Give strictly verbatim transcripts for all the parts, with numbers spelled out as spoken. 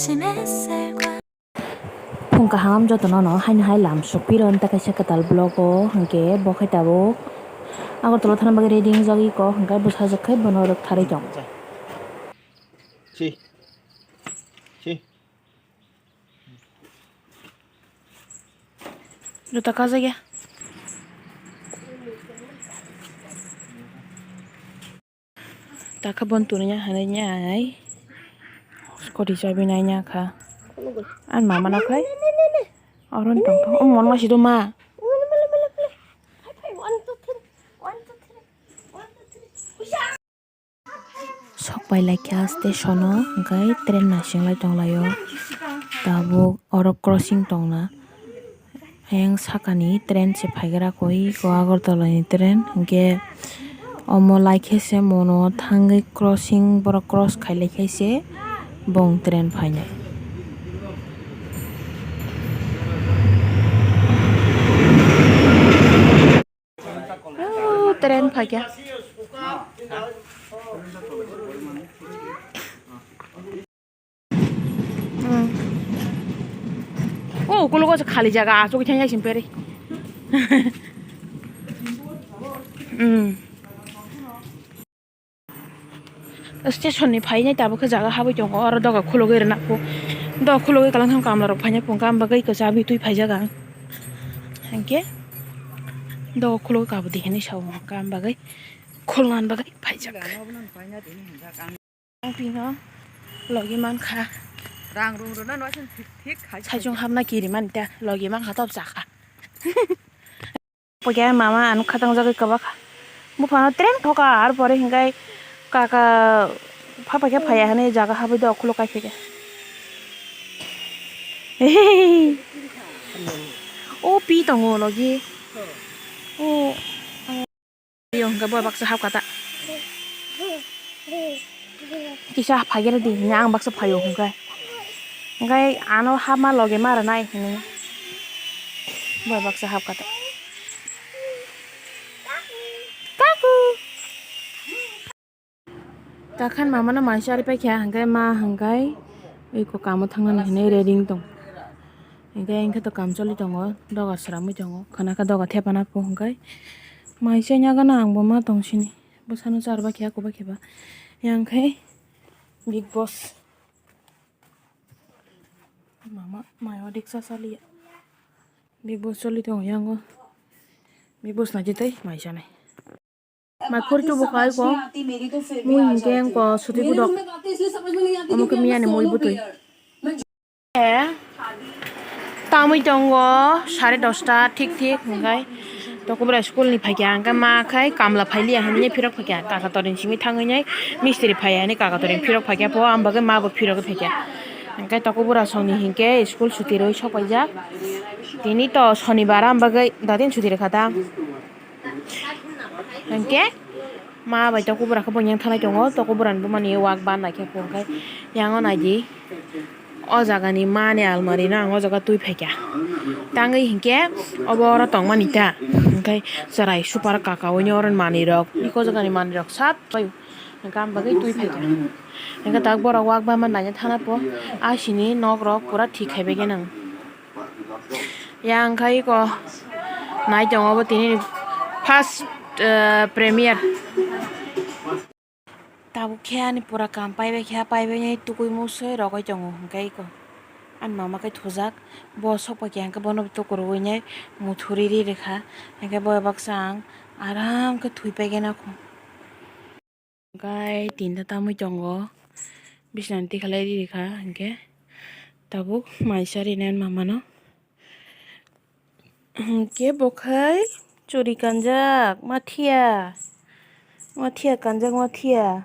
Phung kaham jotono no haino hai lam sukphi rw ta kaisa kwtal vlog o, hwnkhe bo khe tabuk Agartala thangna bagwi ready wngjagwi kok, hwnkhe bwsajwk khe bono rwktharwi tong. Si. Si. Juta kajak ya. Takha bon tuni ya hanai ya ai. Scooty chabi nai ya kha. An mama na phai. Aron tong tong. Oh, mon ma si do ma. Sok pai lai kha station o, hwnkhe train naising lai tong lai o. Tabuk oro crossing tong na. Ayang sakani train se phaigra koi, eko Agartala ni train, hwnkhe omo lai khe se mono thangwi crossing, borok cross khai lai khe se bong train phainai. Oh, train phaikha. Hmm. Oh, ukulok o khali jaga, aswk thang yaksing peri. Hmm. Station ni phainai tabuk khe jaga habwi tongo, oro doga khulugwi rwna kho. Doga khulugwi kwlwng khe kamla rok phainai phunukha, am bagwi kwcham twi phaijak ang. Hinkhe doga khulugwi kabudi hinwi sao, hwnkha am bagwi khulna bagwi phaijak. Ang pino logi mankha. Rang rung rwna no thik thik khai. Saichung hapna kiri mani ta logi mankha, top chakha. Pokya mama ano khatang jagwi kwbakha. Buphano train thoka, ar pore hinkhai kaka phapaikhe phaiya hinwi jaga habwi de ukhulok kaiphikha. O pi tongo logi. O. Yo hinkhai bo baksa hapkha ta. Kisa phaigera di hinwi ang baksa phaio hinkhai. Hinkhai ano hapma logi ma rwnai hinwi. Bo baksa hapkha ta. Kaku. Takhan mama no mai chari paikha hinkhai ma hinkhai eko kamo thangnani hinwi ready wng tong. Hinkhai hinkhe to kam choli tongo, doga sramwi tongo, khana khe doga thepana pho hinkhai mai chai nagana ang bo ma tong sini. Bwsano char ba khe, ako ba khe ba. Yang khe Big Boss. Mama, mayo diksa saliya. Big Boss choli tongo yango. Big Boss naji tei mai chanai. Mai khorcho bo khai ko. Mui hinkhe ko suti budok. Omo khe miyani mui butui. Eh, tamwi tongo sare dosta thik thik hinkhai. Tokobra school ni phaikha hinkhai ma khai kamla phailiya hinwi phirok phaikha. Kaka torin simi thangwi nai mistiri phaiya hinwi kaka torin phirok phaikha pho, am bagwi ma bo phirok phaikha. Hinkhai tokobra songni hinkhe school suti rwi sok paijak. Tini to sonibar, am bagwi dadin suti rwkha ta. Hinkhe ma bai tokobra khe bo yang thanai tongo, tokobra ni bumani wak ban naikhe hinkhai yango naidi o jaga ni mani almari no ang o jaga twi phaikha tangwi hinkhe obo oro tongmani ta hinkhai chwrai super kaka o oro manwi rok eko jaga ni manwi rok sat paio hinkhe am bagwi twi phaikha hinkhe tak borok wak ban ma naina thana po asini nok rok pura thik khai bai khe nang. Yang khai ko nai tongo bo tini first, eh, premier. Tabuk khe ani pura kam paibai khe paibai nai tukui musui rogoi tongo hwnkhe iko ani mama khe thujak bo sok pai khe hwnkhe bono tukurui nai muthuri ri rikha hwnkhe bo baksa ang aram khe thwi pai khe nakho. Gai tinta tamwi tongo. Bisnani tikhalai rikha hinkhe tabuk mai charinai mamano. Hinkhe bo khai churi kanjak mathiya. Mathiya kanjak mathiya.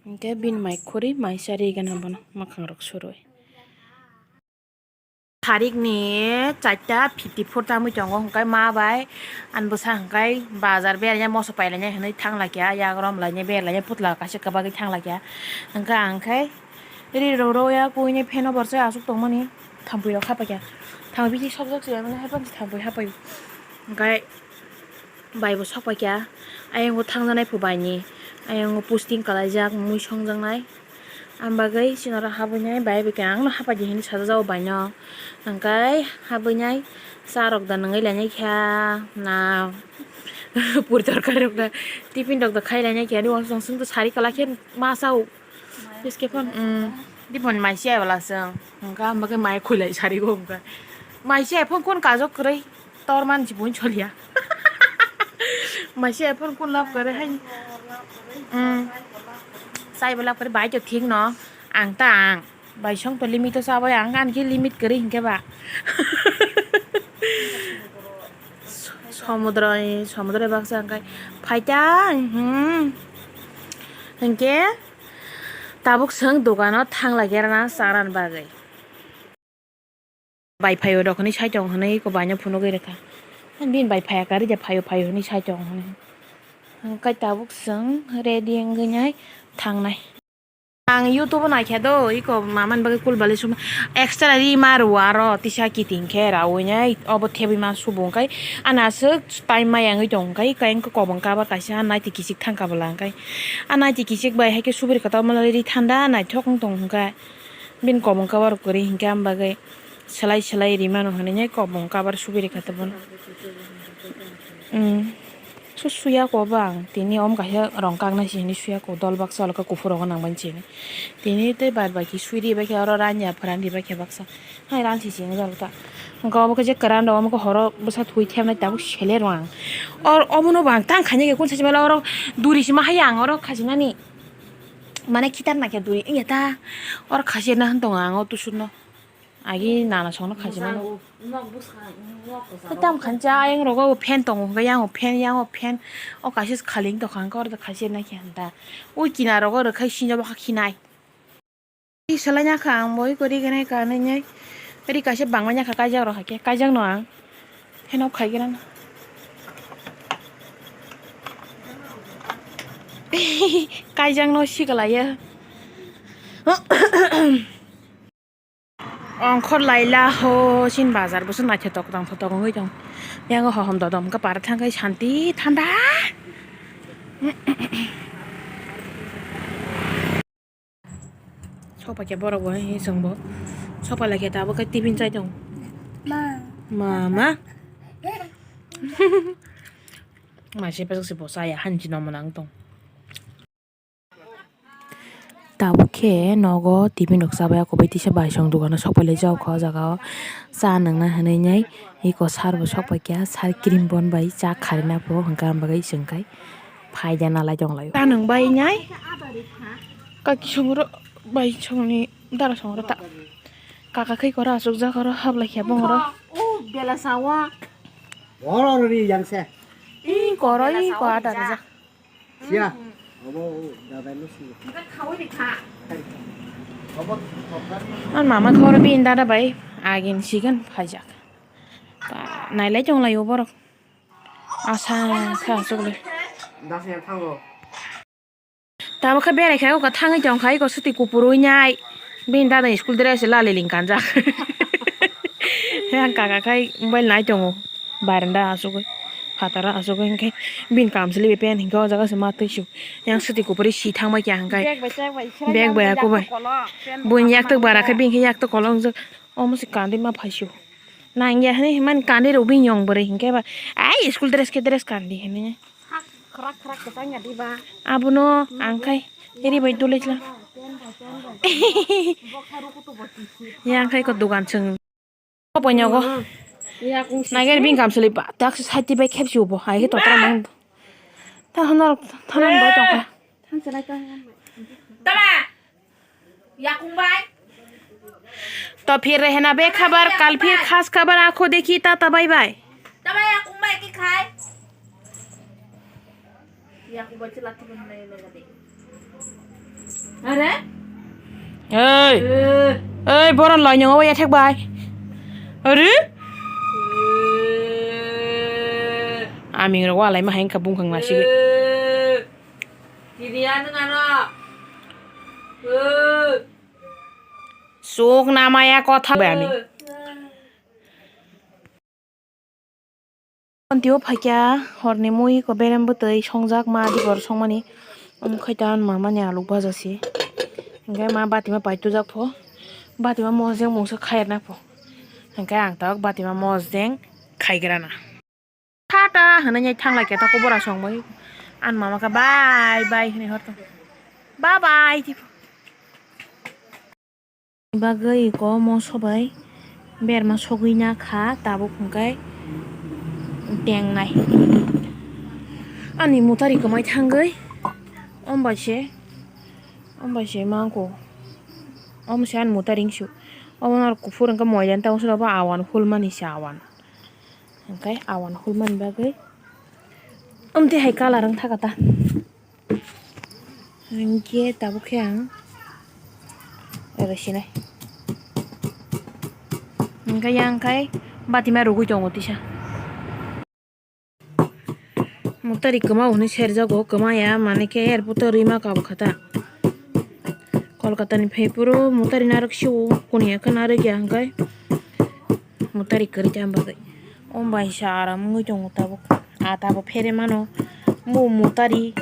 Hinkhe bini mai khuri mai chari gana bono mwkhang rok surui. Tarik ni charta fifty four tamwi tongo, hwnkhe ma bai ani bwsa hwnkhe bazar berlaina moso pailaina hinwi thanglaikha, yagram laina berlaina putla kaisa kwbagwi thanglaikha, hwnkhe ang khe ri rw rw ya kuinwi fan o borsai aswk tongmani thampui rok hapaikha, thampui bisi sokjak se mane haphang se thampui hapai hwnkhe. Bai bo sok paikha, ayang o thangjaknai phu bai ni, ayang o posting kalaijak, mui songjaknai, Ang bagwi chini oro habwi nai bai bai khe ang no hapai di hinwi sajak o bai no. Hwnkhe habwi nai cha rok da nungwi lainai kha na puri torkari rok da tiffin rok da khai lainai kha ani uansuk sari kwlai khe ma cha o. Biske phone, mm, di phone mai se wala song. Hwnkhe ang bagwi mai khulai sari go hwnkhe. Mai se phone kun kajok kwrwi. Tor man si bun choliya. Mai se phone kun love kwrwi hai. Mm. Sai bo love kwrwi bai to thik no. Ang ta ang. Bai song to limit to sabai ang ani khe limit kwrwi hinkhe ba. Somudro, somudro baksa hwnkhe phaita, hmm. Hinkhe tabuk chwng dogano thang lai khe rana charan bagwi. Bai phaio rok hinwi sai tong hinwi eko baino phunugwi rwkha. Bini bai phaiya kari de phaio phaio hinwi sai tong hinwi. Hwnkhe tabuk chwng ready wngwi nai thangnai. Ang YouTube o naikha do, eko mamani bagwi cool balai suma extra ri ma rw aro tisa kiting khe rawi nai obo thebwi ma subu hwnkhe ani aswk time ma yangwi tong hwnkhe eko engkhe kobong cover kaisa naiti kichik thangkha bwla hwnkhe a naiti kichik bai haikhe subri kwtal malai ri thanda naithok wng tong hwnkhe bini kobong cover kwrwi hwnkhe am bagwi. Selai selai rimano hinwi nai kobong cover subiri kha tabuk. Umm. Su suya ko ba ang tini om kaisa rong kaknai se hinwi suya ko dol baksa olo khe kuphur rogo nang bai se hinwi. Tini tei bad baki sui ri bai khe oro ranya pran ri bai khe baksa. Hai ran se se wng jalo ta. Hwnkhe obo khe je kwran rok omo khe horo bwsa thwi thepnai tabuk sele rw ang. Or omono bo ang tang khaina khe kun sachi mala oro duri sima hai ang oro khajinani. Mane khitar nakhe duri wngya ta. Oro khajirna hwn tongo ang o tusukno. Agi nana songno khajima no. Tam khancha ayang rogo fan tongo hwnkhe yang fan yang fan o kaisa khaling tongkha hwnkhe oro khaisa nai khe hanta. Ui kina rogo rwkhai sinjo bokha khinai. Ri salai nya kha ang bo iko ri gwnai kanwi nai. Ri kaisa bangma nya kha kaijak rok hakhe kaijak no ang. Fan off khai gwnang. Kaijak no sikalaiya. Ongkhor laila ho sin bazar bwswk naithotok tangthotok wngwi tong. Yango hohom dodom khe para thangkhe santi thanda. Sopaikhe borok bo hai chwngbo sopai laikhe tabukhe tiffin chai tong. Ma. Mama. Masi bwswk se bo chaya hanchi nomo nang tong. Tabuk khe nogo tiffin rok chabai, ako bai tisa baisong dogano sopai lai jak kha o jaga o cha nungna hinwi nai eko sar bo sok pai kha, sar cream bon bai cha kharina pho hwnkhe ang bagwi chwng khai phaida nalai tong lai o. Cha nung bai nai kaki songro bai songni dara songro ta kaka khai kora aswk jak oro hablai khe bongoro. O bela sawa. Oro ri yang se. I koro i ko ada rijak. Siya. Obo dada no si. An mama khoro bin dada bai agin sigan phaijak. Nailai tong lai o borok. Asa kha chukle. Das yang thango. Tamo khe berai kha, o kha thangwi tong kha, eko swtwi kupurwi nai. Bini dada ni school dress lali ling kanjak. He ang kaka khai mobile nai tongo. Baranda asugwi, phataro asugwi, hwnkhe bini kamsli bai pen hinkhe o jaga se ma twi su. Yang swtwi kupurwi si thangbai kha hwnkhe. Bag bai chek bai, bag bai ako bai. Buini yaktuk bara khe bini khe yaktuk kolok wngjak. Omo se kandi ma phai su. Nangya hinwi himani kandi rw bini yong bwrwi hinkhe ba. Ai school dress khe dress kandi hinwi. Khrak khrak kwchang ya diba. Abono ang khai ri bai dole chla. Yang khai ko dogan chwng. Ko poinyago. Nager bini kamsli ba tak sati bai khepsi ubo hai khe totra mang. Ta honor thanan bo tongkha. Tama. Yakung bai. To phir rehna be khabar, kal phir khas khabar, aakho dekhi tata bye bye. Tama yakung bai ki khai. Yakung bai chila tu nai nai nai. Are? Ei. Ei, boron loinyo o yathek bai. Are? Aming ro walai ma hain ka bungkhang ma sigi. Kiriya nung ano. Suk namaya kotha bai ami. Tio phaikya horni mui ko berem bwtwi songjak ma adi bor songmani. Omo khaita mamani aluk baja se. Hingke ma batima pai tujak pho, batima mosdeng mungsa khairna pho. Hingke ang tok batima mosdeng khaigrana. Thata hwnwi thangla khe toko bora songwi. Ani mama khe bye bye hwnwi hor tong. Bye bye. Bagwi ko moso bai berma sogwi na kha tabuk hwnkhe tengnai. Ani mutari kwmai thangwi ombai se, ombai se mangko. Omo se ani mutari wngsu. Omo noro kuphur hwnkhe moidan ta wngsu bo awan hulmani se awan. Hwnkhe awan hulmani bagwi omtwi hai colour wngtha kata. Hingke tabuk khe ang oro sinai. Hingke yang khai batima rugui tongo tisa. Mutari kwma hwnwi serjago, kwma ya, mane khe airport o rwima kabo kha ta. Kolkata ni phai phuru mutari narwk sio, kuniya khe narwk ya hwnkhe. Mutari kwrwi tamo bagwi. O bai sa aram wngwi tongo tabuk. Ah, tabuk phere mano. Mo mutari.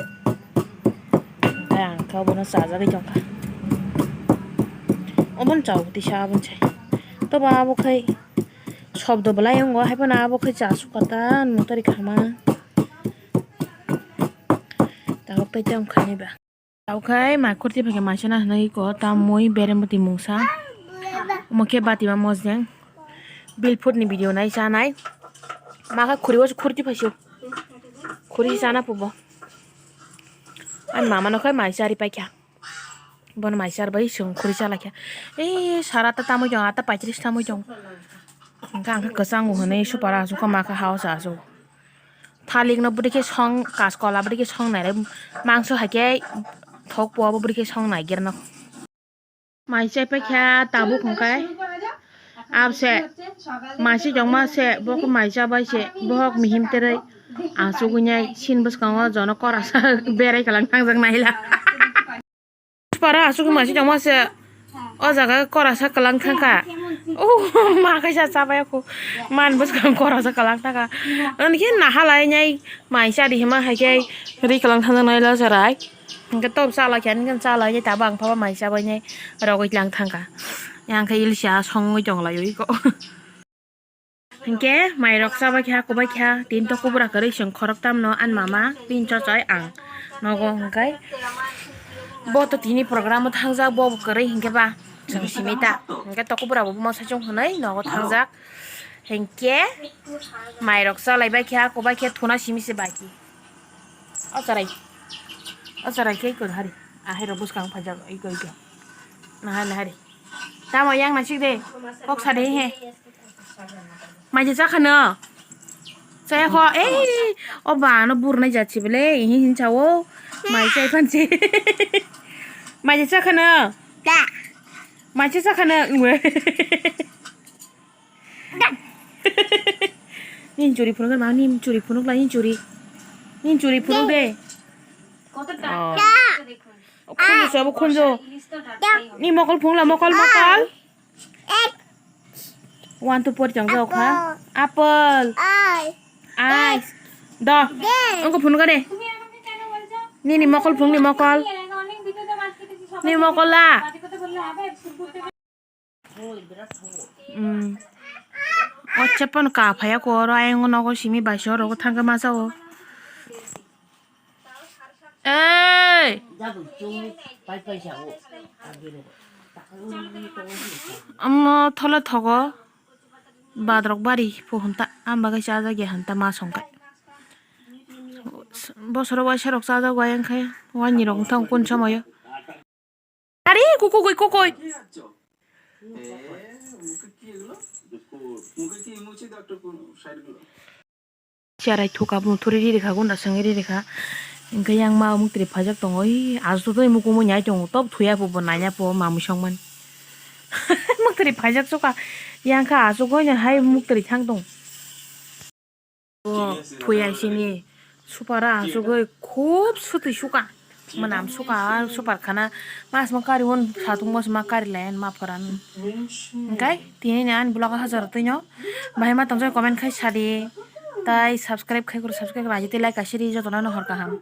Tei ang khe obono chajagwi tongkha. Obono chao tisa aboni sai. Tobo abo khai sobdo belai wngo, haiphano abo khai chasukha ta mutari khama. Tabuk tei tamo khainai ba. Taukhai mai khurti phaikhe maisa na hinwi ko tamwi beremoti mungsa. Omo khe batima mosdeng. Bilput ni video nai chanai. Ma khe khuribo se khurti phaisio. Khuri se chana pubo. Ani mama no khai mai chari paikha. Bono mai char bai chwng khuri chalaikha. Ei sara ta tamwi tong, ata paitris tamwi tong. Hwnkhe ang khe kwchango hwnwi supar asukha ma khe hao sa asuk. Thalik no bwrwi khe song, kaskola bwrwi khe song nai, mangso hai khe thok puwa bo bwrwi khe song nai gerno. Mai chai paikha tabuk hwnkhe abse mai se jongma se bo khe mai chabai se bohok mihim terei achugwi nai sin bwskango jono kora sa berai kalang thangjak naila. Para asuk masi tongma se o jaga kora sa kalang thangkha. O ma kaisa chabai ako man bwskang kora sa kalang thangkha. Ani khe nahalai nai mai cha di hima hai khe ri kalang thang nai la charai. Hingke top chala khe ani chala khe tabang phaba mai chabai nai rogoi lang thangkha. Yang khe ilsa songoi tong lai oi ko. Hinkhe mairok chabai kha, kubai kha, tin to kubura kwrwi chwng khoroktam no ani mama, tin chochoi ang nogo. Hinkhe bo to tini program o thangjak, bo bo kwrwi hinkhe ba chwng simi ta. Hinkhe to kubura bo buma sachung hwnwi nogo thangjak. Hinkhe mairok chalai bai kha, kubai kha, thuna simi se bai khe. O charai, o charai khe kwrwi hari, ahai rok bwskang phaijak, iko iko. Nahai nahai. Tamo yang nasik de. Kok sade he. Maje chakha no. Chaya kho. Ei, o ba no burnai jat si bele. Ihi hin chawo. Mai chai pan si. Maje chakha no. Maje chakha no. Nin churi phunuk ma, nin churi phunuk la, nin churi. Nin churi phunuk de. Oh. Khunju sabo khunju. Ni mokol phung la, mokol, mokol. One, two, four chang jao kha. Apple. Ice. Do. Ongko phunuk de. Ni ni mokol phung ni mokol. Ni mokol la. Hmm. O chepan ka phaya ko oro ayang nogo simi bai so rogo thangka masa o. Ei! Omo thole thogo badrok bari pohonta, ang bagwi chajakya hinta ma songkha. Bosoro waisa rok chajak bai wngkha, wani rok wngkha kunu somoyo. Ari kukugwi kukui. Cherai thuka bo thuri riri kha, gunda sangwi riri kha. Hwnkhe yang ma muktri phaijak tongo, oi, aswk twi mukumui nai tongo, tok thuya bo nanya po mamui songmani. Muktri phaijak suka, yang kha aswk oi hai muktri thang tong. Bo phuya sini supara aswk oi khub swtwi suka. Mwnam suka, super khana. Mas ma kari hwn satung mas ma kari lai ma phoran. Hingkai tini ni ani vlog o hajar twi no. Bahai ma tongsa comment khai sadi. Tai subscribe khai kuru subscribe raji tei like asiri jotono no hor kaham.